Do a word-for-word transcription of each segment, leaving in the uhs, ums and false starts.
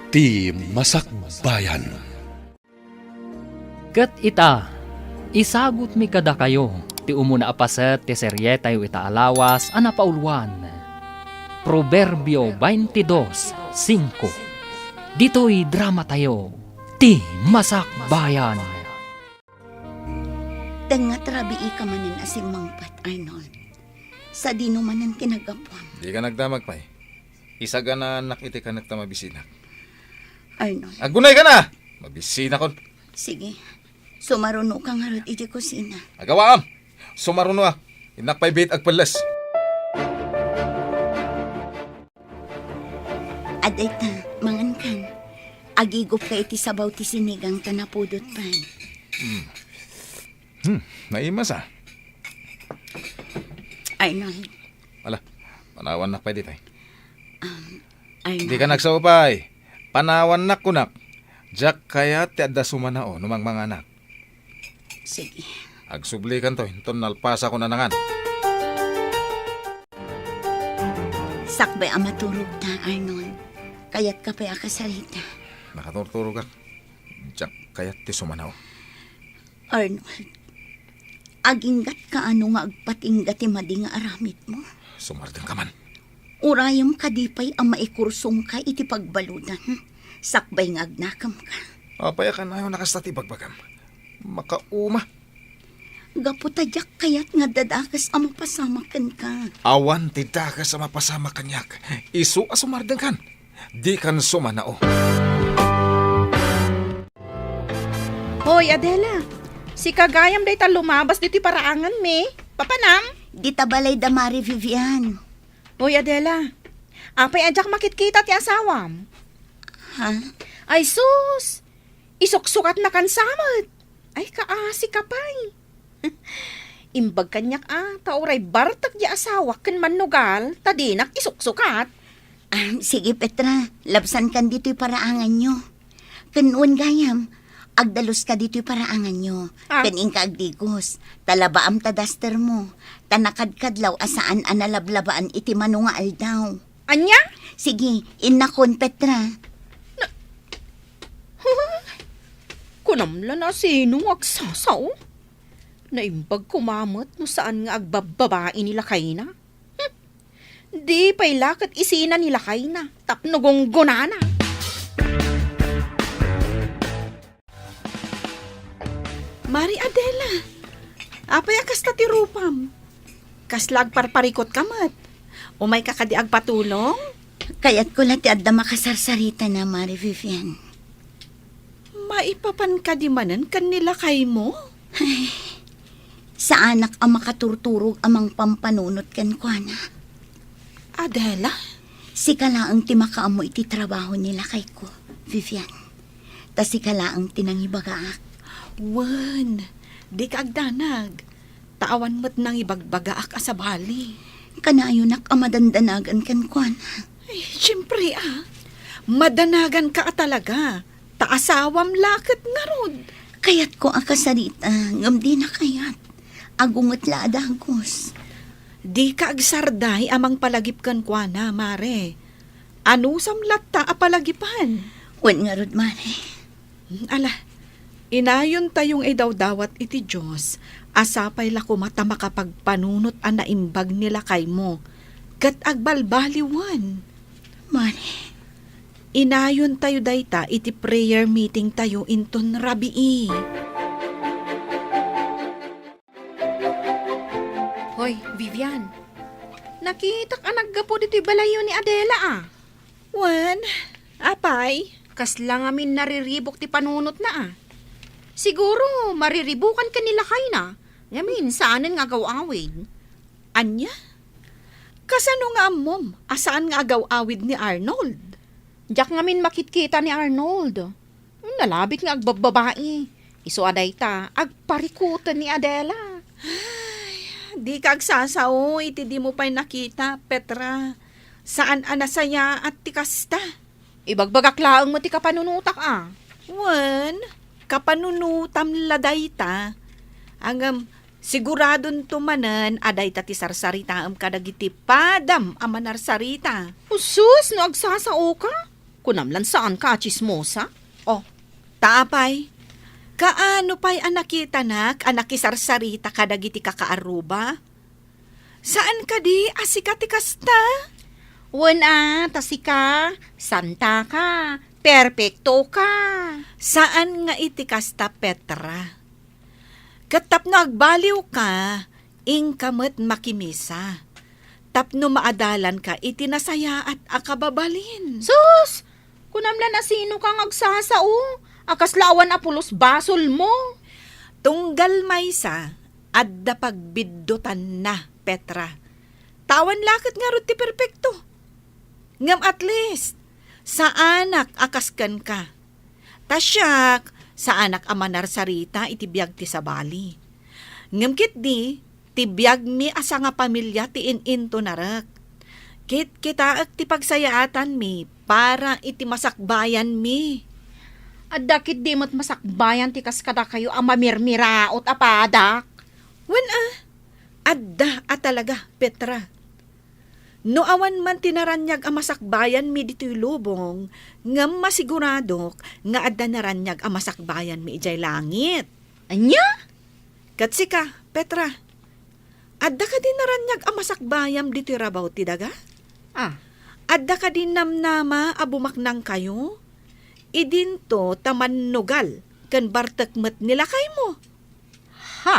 Ti Masakbayan. Ket ita, isagutmi kadakayo ti umuna a paset ti serietayo ita a lawas a napauluan, Proverbio twenty-two cinco. Ditoy dramatayo, Ti Masakbayan. Tengngat rabii ka manen a simmangpet, Arnold. Sadino manen ti naggapuam? Dika nagdamag pay. Isaganaannak iti kanek ta mabisinak. Arnold. Agunay ka na! Mabisinakon. Sige. Sumaruno ka ngarud iti kusina. Agawaam! Sumaruno a. Innak pay biit agpelles. Adayta, mangankan. Agigupka iti sabaw ti sinigang ta napudot pay. Hmm. Hmm, naimasa. Arnold. Ala, panawannak pay ditoy. Um, Arnold. Dika nagsao pay. Panawannak kunak. Diak kayat ti adda sumanao no mangmanganak. Sige. Agsublikanto, inton nalpasakon a nangan. Sakbay a maturogta, Arnold. Kayatka pay a kasarita. Nakaturturogak. Diak kayat ti sumanao. Arnold, aginggatka a no nga agpatingga ti madi nga aramidmo? Sumardengka man. Urayem kadi pay a maikursongka iti pagbaludan, sakbay nga agnakemka. Apay a kanayon a kasta ti bagbagam? Makauma. Gapu ta diak kayat nga adda dakes a mapasamak kenka. Awan ti dakes a mapasamak kaniak. Isu a sumardengkan. Dikan sumanao. Hoy, Adela. Sika gayam dayta lumabas ditoy paraanganmi. Papanam? Dita balay da Mari Vivian. Hoy, Adela. Apay a diak makitkita ti asawam? Ha? Ay, sus! Isuksukatnakan sa met. Ay, kaasi ka pay. Imbag kaniak a, ta uray bartek ti asawak ken mannugal, ta dinak isuksukat. Ah, sige, Petra, labsankan ditoy paraanganyo. Ken wen gayam, agdaluska ditoy paraanganyo. Ah. Ken inka agdigos, ta labaam ta daster mo, ta nakadkadlaw a saan a nalablabaan iti mano nga aldaw. Ania? Sige, innakon, Petra. Na-, Kunam la no sino nga agsasao? Naimbag koma met no saan nga agbabbabai ni lakayna. Hmm. Di pay la ket isina ni lakayna tapno gunggonana. Mari Adela, apay a kasta ti rupam? Kasla agparparikut ka met? Umay ka kadi agpatulong? Kayatko la ti adda makasarsaritana, Mari Vivian. Maipapan kadi manen ken ni lakaymo? Ay, saanak a makaturturog a mangpampanunot kenkuana. Adela? Sika laeng ti makaammo iti trabaho ni lakayko, Vivian. Ta sika laeng ti nangibagaak. Wen, dika agdanag. Ta awan met nangibagbagaak a sabali. Kanayonak a madandanagan kenkuana. Ay, siempre, ah. Madanagan ka a talaga. Ta asawam la ket ngarud. Kayatko a kasarita, ngem dina kayat. Agunget la a dagus. Dika agsarday a mangpalagip kenkuana, Mare. Anusam latta a palagipan? Wen ngarud, Mare. Hmm, ala, inayontayo nga idawdawat iti Dios a sapay la koma ta makapagpanunot a naimbag ni lakaymo ket agbalbaliwen. Mare. Inayontayo dayta iti prayer meetingtayo inton rabii. Hoy, Vivian. Nakitak a naggapu ditoy balayyo ni Adela, a. Wen, apay? Kasla ngamin nariribuk ti panunotna, a. Siguro, mariribukan ken ni lakayna. Ngamin, saanen nga agaw-awid. Ania? Kasano nga ammom a saan nga agaw-awid ni Arnold? Diak ngamin makitkita ni Arnold. Nalabit nga agbabbabai. Isu a dayta, agparikuten ni Adela. Ay, dika agsasao iti dimo pay nakita, Petra. Saan a nasayaat ti kasta. Ibagbagak laeng met ti kapanunotak, a. Wen, kapanunotam la dayta. Ngem, siguradonto manen a dayta ti sarsaritaem kadagiti padam a manarsarita. Usus, no agsasaoka? Kunam lan saanka a tsismosa? Oh, ta apay, kaano pay a nakitanak a nakisarsaritaka dagiti kakaarruba? Saan kadi a sika ti kasta? Wen a, ta sika, santaka, perpektoka. Saan nga iti kasta, Petra. Ket tapno agbaliwka, inka met makimisa. Tapno maadalanka iti nasayaat a kababalin. Sus! Kunam lan a sinoka nga agsasao, a kasla awan a pulos basolmo. Tunggal maysa, adda pagbiddutanna, Petra. Ta awan la ket ngarud ti perpekto. Ngem at least, saanak a kas kenka. Ta siak, saanak a manarsarita iti biag ti sabali. Ngem ketdi, ti biagmi a sangapamilia ti in-intonarek. Kitkitaek ti pagsayaatanmi para iti masakbayanmi. Adda ketdi met masakbayan ti kas kadakayo a mamirmiraot a padak? Wen a, adda a talaga, Petra. No awan man ti naraniag a masakbayanmi ditoy lubong, ngem masiguradok nga adda naraniag a masakbayanmi idiay langit. Ania? Ket sika, Petra, adda kadi naraniag a masakbayam ditoy rabaw ti daga? Ah. Adda kadi namnama a bumaknangkayo? Idinto ta mannugal ken bartek met ni lakaymo. Ha?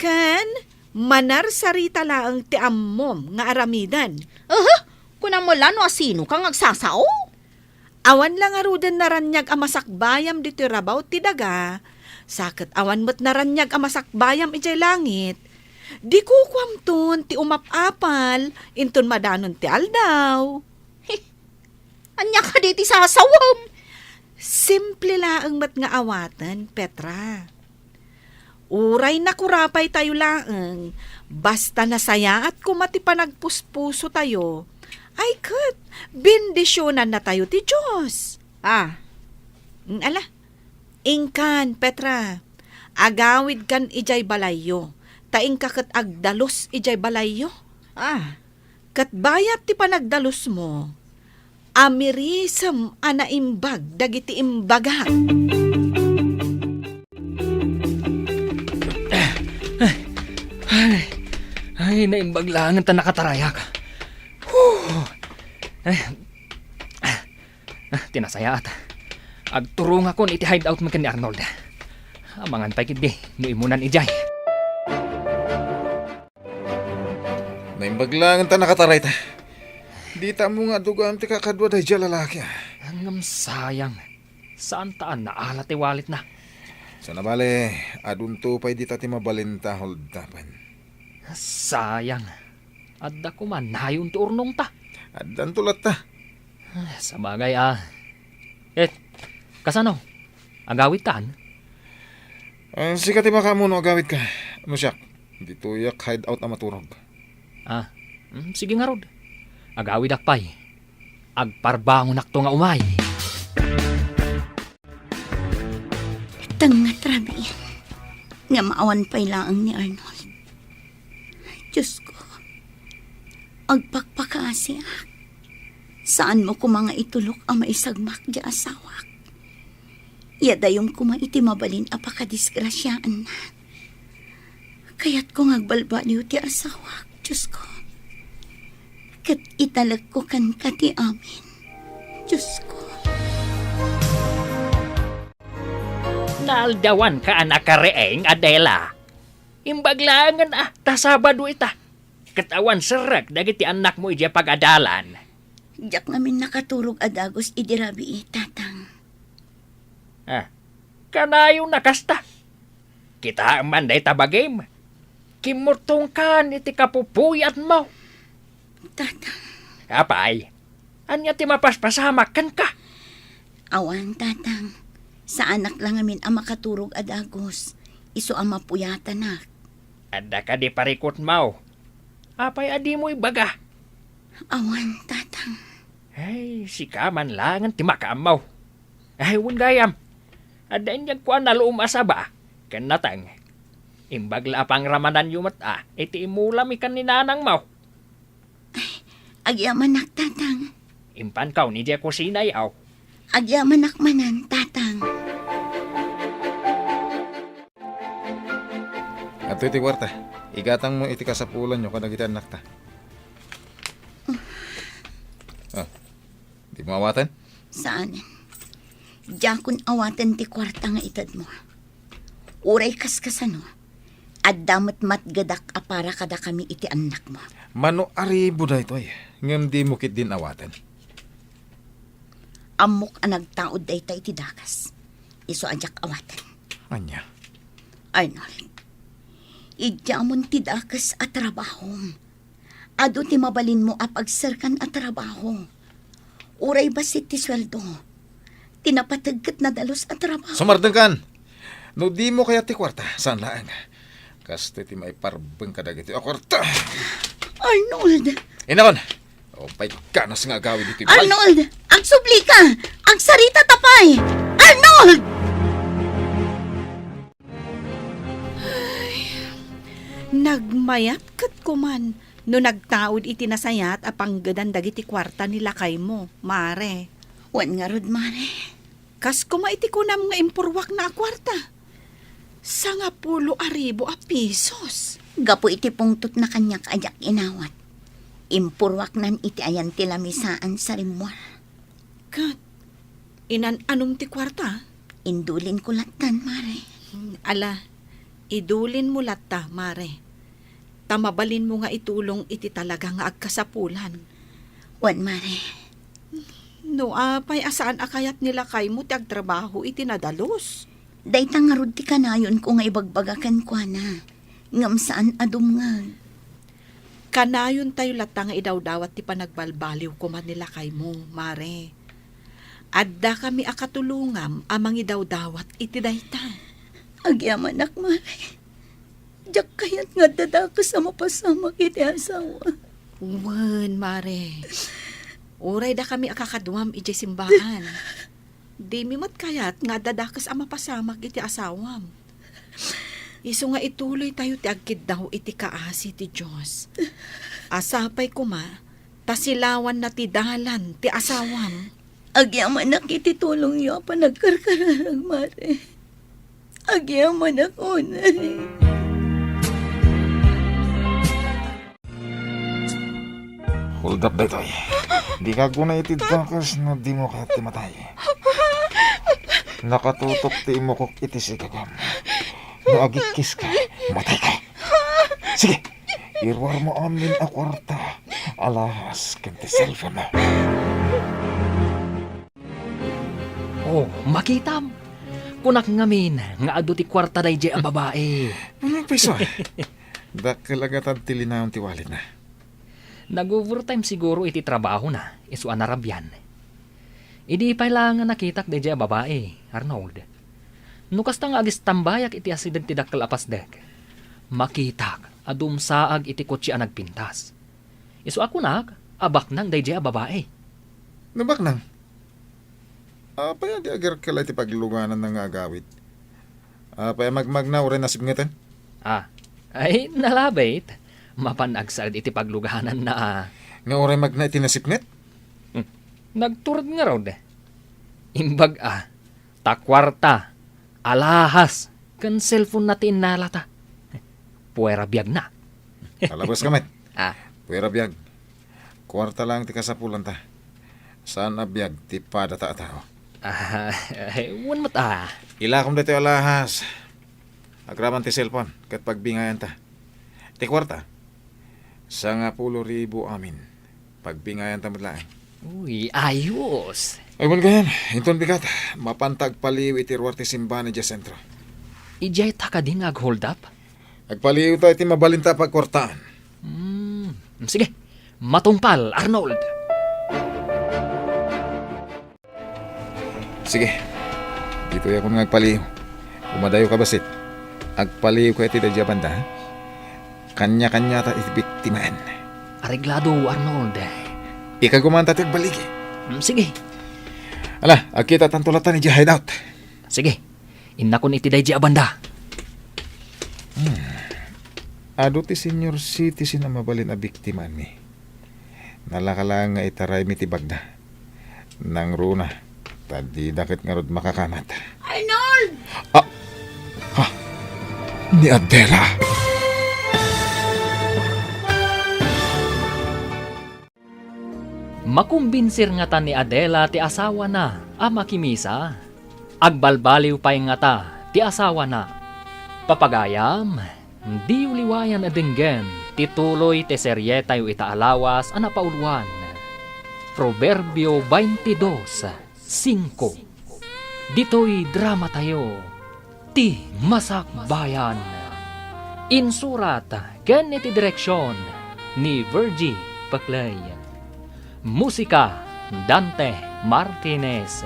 Ken manarsarita laeng ti ammom nga aramiden. Aha! Kunam la no asinoka nga agsasao? Awan la ngaruden naraniag a masakbayam ditoy rabaw ti daga, sa ket awan met naraniag a masakbayam idiay langit. Di kukuamton ti umap-apal inton madanon ti aldaw. Ania kadi ti sasawem? Simple laeng met nga awaten, Petra. Uray nakurapaytayo laeng, basta nasayaat koma ti panagpuspusotayo, ay ket, bendisionannatayo ti Dios. Ah. Mm, ala, inkan, Petra, agawidkan idiay balayyo, ta inka ket agdalus idiay balayyo. Ah. Ket bayat ti panagdalusmo, amirisem a naimbag dagiti imbagak. Ay, ay, naimbag laengen ta nakatarayak. Whew! Ay, ah, ti nasayaat. Agturongakon iti hideout mi ken ni Arnold. Amangan pay ketdi no immunan idiay. Naimbag laengen ta nakatarayta. Dita ammo nga adda gayam ti kakadua daydiay a lalaki, a. Ngem sayang, saanta a naala ti walletna. Sana bale, adunto pay dita ti mabalinta, Hold, tapno. Sayang, adda koma nayon ti urnongta. Addanto latta. Ah, sabagay, a. Ket, kasano? Agawidtan? Eh, sika ti makaammo no agawidka. No siak, ditoyak hideout a maturog. Ah, mm, sige ngarud. Agawidak pay. Agparbangonakto nga umay. Tengnga ti rabii, ngem awan pay laeng ni Arnold. Diosko, agpakpakaasiak. Saanmo koma nga itulok a maisagmak ti asawak. Ya dayom koma iti mabalin a pakadisgrasiaanna. Kayatko nga agbalbaliw ti asawak, Diosko. Ket italekko kenka ti amin, Diosko. Naaldawanka a nakariing, Adela. Imbag laengen a ta Sabado ita. Ket awan serrek dagiti annakmo idiay pagadalan. Diak ngamin nakaturog a dagus idi rabii, Tatang. Ah, kanayon a kasta. Kitaem man dayta bagim. Kimmurtongkan iti kapupuyatmo. Tatang. Apay, ania ti mapaspasamak kenka? Awan, Tatang. Saanak la ngamin a makaturog a dagus. Isu a mapuyatanak. Adda kadi parikutmo? Apay a dimo ibaga? Awan, Tatang. Ay, sika man laengen ti makaammo. Ay, wen gayam. Adda inyagko a naluom a saba ken nateng. Imbag la a pangramananyo met a iti immulami ken ni nanangmo. Ay, agyamanak, Tatang. Impankaw idiay kusina, aw. Agyamanak manen, Tatang. Adtoy ti kuarta. Igatangmo iti kasapulanyo kadagiti annakta. Ah, dimo awaten? Saanen. Diakon awaten ti kuarta nga itedmo. Uray kaskasano, adda met matgedak a para kadakami iti annakmo. Mano a ribu daytoy, ngem dimo ketdin awaten. Ammok a nagtaud dayta iti dakes. Isu a diak awaten. Ania? Arnold, idiamon ti dakes a trabahom. Adu ti mabalinmo a pagserkan a trabaho. Uray bassit ti sueldo, ti napateg ket nadalus a trabaho. Sumardengkan! No dimo kayat ti kuarta, saan laeng. Kastoy ti maiparbeng kadagiti a kuarta. Arnold! Inakon! Apay ganas nga agawid iti balay. Arnold! Agsublika! Agsarita ta pay! Arnold! Ay, nagmayat ket kuman no nagtaud iti nasayaat a panggedan dagiti kuarta ni lakaymo, Mare. Wen ngarud, Mare. Kas koma iti kunam nga impurwakna a kuarta. Sangapulo a ribu a pisos. Gapu iti pungtotna kaniak a diak inawat, impurwaknan iti ayan ti lamisaan sa rimmuar. Ket inan-anom ti kuarta? Indulinko lattan, Mare. Hmm, ala, idulinmo latta, Mare. Ta mabalinmo nga itulong iti talaga nga agkasapulan. Wen, Mare. No apay a saan a kayat ni lakaymo ti agtrabaho iti nadalus? Dayta ngarud ti kanayonko nga ibagbaga kenkuana, ngem saan a dumngeg. Kanayontayo latta nga idawdawat ti panagbalbaliw koma ni lakaymo, Mare. Addakami a katulongam a mangidawdawat iti dayta. Agyamanak, Mare. Diak kayat nga adda dakes a mapasamak iti asawa. Wen, Mare. Uray dakami a kakaduam idiay simbaan. Dimi met kayat nga adda dakes a mapasamak iti asawam. Isu nga ituloytayo ti agkiddaw iti kaasi ti Dios. A sapay koma, ta silawanna ti dalan ti asawam. Agyamanak iti tulongyo a panagkarkararag, Mare. Agyamanak unay. Hold up daytoy. Dika aguna iti dakes no dimo kayat ti matay. Nakatutok ti imukok iti sigagam. No agikkiska, matayka. Sige, iruarmo amin a kuarta, alahas ken ti cellphone-mo. Oh, makitam. Kunak ngamin nga adu ti kuarta daydiay a babai. Ano, piso? Dakkel a gatad ti linaon ti walletna. Nag-overtime siguro iti trabahona, isu a narabian. Idi pay laeng nga nakitak daydiay a babai, Arnold. No kasta nga agistambayak iti asideg ti dakkel a pasdek, makitak a dumsaag iti kotse a nagpintas. Isu a kunak a baknang daydiay a babai. No baknang? Apay a di agrakkel iti paglugananna nga agawid? Apay a magmagna uray nasipngeten? Ah, ay, nalabit. Mapan agsaed iti paglugananna, ah. Nga uray magna iti nasipnget? Hmm. Nagtured ngarud. Imbag, ah, ta kuarta, alahas, ken cellphone-na ti innalata. Puera biagna. Alabas ka met. Ah. Puera biag. Kuarta laeng ti kasapulanta. Saan a biag ti padata a tao. Ah, wen met, ah. Ilakom daytoy alahas. Agraman ti cellphone ket pagbingayanta. Ti kuarta, sangapulo ribu amin. Pagbingayanta met laeng. Uy, ayos. Ay, wen gayan, inton bigat, mapanta agpaliw iti ruar ti simbaan idiay sentro. Idiay ta kadi nga ag-hold up? Agpaliwta iti mabalinta a pagkuartaan. Hmm, sige. Matungpal, Arnold. Sige. Ditoy akon nga agpaliw. Umadayo ka, bassit. Agpaliw ka iti daydiay a banda, ha? Kanya-kanyata iti biktimaan. Areglado, Arnold. Ikaguman ta ti agbaligi. Hmm, sige. Ala, agkitatanto latta idiay hideout. Sige. Innakon iti daydiay a banda. Hmm. Adu ti senior citizen a mabalin a biktimaanmi. Nalaka laeng nga itaraymi ti bagna. Nangruna, ta dida ket ngarud makakamat. Arnold! Ah! Ha? Ni Adela! Makumbinsir ngata ni Adela ti asawana a makimisa? Agbalbaliw pay ngata ti asawana? Papagayam, diyo liwayan a denggen ti tuloy ti serietayo ita a lawas a napauluan, Proverbio twenty-two cinco. Ditoy dramatayo, ti Masakbayan. Insurat ken iti direksion ni Virgie Paclay. Musika, Dante Martinez.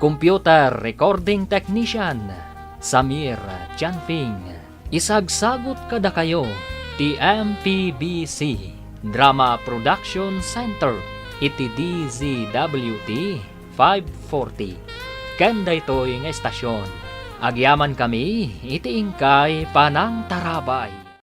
Computer recording technician, Samir Chanping. Isagsagut kadakayo ti M P B C Drama Production Center iti D Z W T five forty. Ken daytoy nga estasion, agyamankami iti inkay panangtarabay.